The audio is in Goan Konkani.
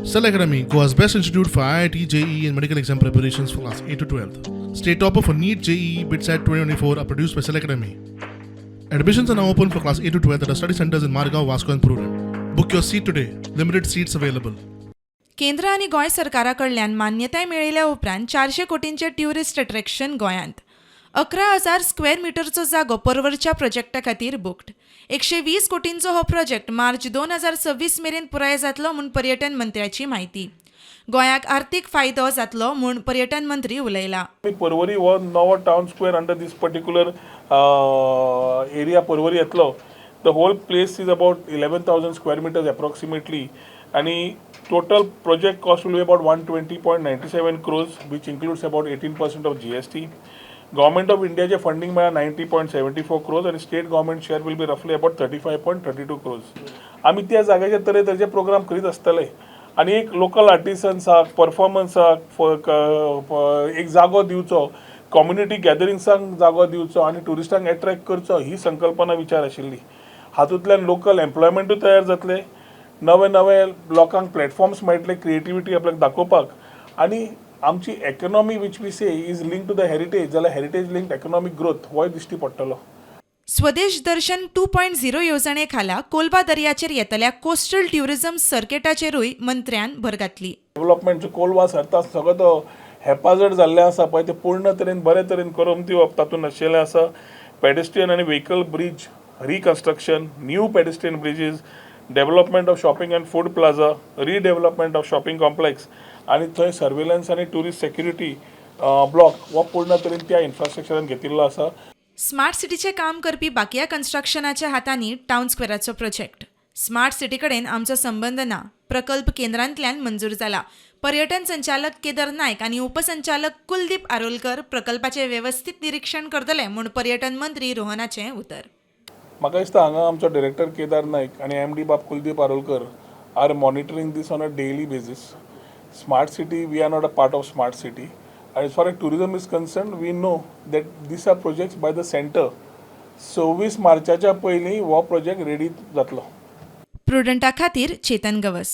Cell Academy, Goa's best institute for IIT, JEE, and medical exam preparations for class 8 to 12. State topper for NEET, JEE, BITSAT 2024 are produced by Cell Academy. Admissions are now open for class 8 to 12 at our study centers in Margao, Vasco, and Prudent. Book your seat today. Limited seats available. केंद्र आनी गोंय सरकारा कडल्यान मान्यताय मेळिल्ल्या उपरांत 400 कोटींचे ट्युरिस्ट अट्रॅक्शन गोंयांत. 11,000 स्क्वेअर मिटरचो जागो परवरच्या प्रोजेक्टा खातीर बुक्ड. 120 कोटींचो हो प्रोजेक्ट मार्च 2026 मेरेन पुराय जातलो म्हूण पर्यटन मंत्र्याची म्हायती. गोंयाक आर्थीक फायदो जातलो म्हूण पर्यटन मंत्री उलयला. आमी परवरी हो नवो town square under this particular area Porvorim येतलो. The whole place is about 11,000 square meters approximately आनी total project cost will be about 120.97 crores, which includes about 18% of GST. Government of इंडियाचें फंडींग मेळ्ळा 90.74 crores आनी state government share will be roughly about 35.32 crores. आमी त्या जाग्याचेर तरेतरेचे प्रोग्राम करीत आसतले आनी एक लोकल आर्टिसन्साक, परफॉर्मन्साक एक जागो दिवचो, कम्युनिटी गॅदरिंग्सांक जागो दिवचो आनी ट्युरिस्टांक एट्रॅक्ट करचो ही संकल्पना विचार आशिल्ली. हातूंतल्यान लोकल एम्प्लॉयमेंटूय तयार जातले, नवे नवे लोकांक प्लॅटफॉर्म्स मेळटले क्रिएटिविटी आपल्याक दाखोवपाक आनी आमची economy, which we say is linked to the heritage, जाल्यार हेरिटेज लिंक्ड इकॉनॉमीक ग्रोथ होय दिश्टी पडटलो. स्वदेश दर्शन 2.0 येवजणे खाला कोलवा दर्याचेर येतल्या कोस्टल ट्युरिझम सर्केटाचेरूय मंत्र्यान भर घातली. डेव्हलपमेंट जो कोलवा सरता, सगळो तो हेपाजड जाल्लें आसा पळय, तें पूर्ण तरेन बरे तरेन करून दिवप तातूंत आशिल्लें आसा. पेडेस्ट्रियन आनी vehicle bridge reconstruction, new pedestrian bridges, development of shopping and food plaza, redevelopment of shopping complex आनी थंय सर्वेलन्स आनी ट्युरिस्ट सेक्युरिटी ब्लॉक हो पूर्ण तरेन त्या इन्फ्रास्ट्रक्चरान घेतिल्लो आसा. स्मार्ट सिटीचें काम करपी बाकिया कन्स्ट्रक्शनाच्या हातांनी टावन स्क्वेराचो प्रोजेक्ट. स्मार्ट सिटी कडेन आमचो संबंद ना, प्रकल्प केंद्रांतल्यान मंजूर जाला. पर्यटन संचालक केदार नायक आनी उपसंचालक कुलदीप आरोलकर प्रकल्पाचें वेवस्थीत निरिक्षण करतले म्हूण पर्यटन मंत्री रोहनाचें उतर. म्हाका दिसता हांगा आमचो डिरेक्टर केदार नायक आनी एम डी बाब Kuldeep Arolkar are monitoring this on a daily basis. Smart City, we are not a part of Smart City. As far as tourism is concerned, we know that these are projects by the center. 26 मार्चाच्या पयलीं हो प्रोजेक्ट रेडी जातलो. प्रुडंटा खातीर चेतन गवस.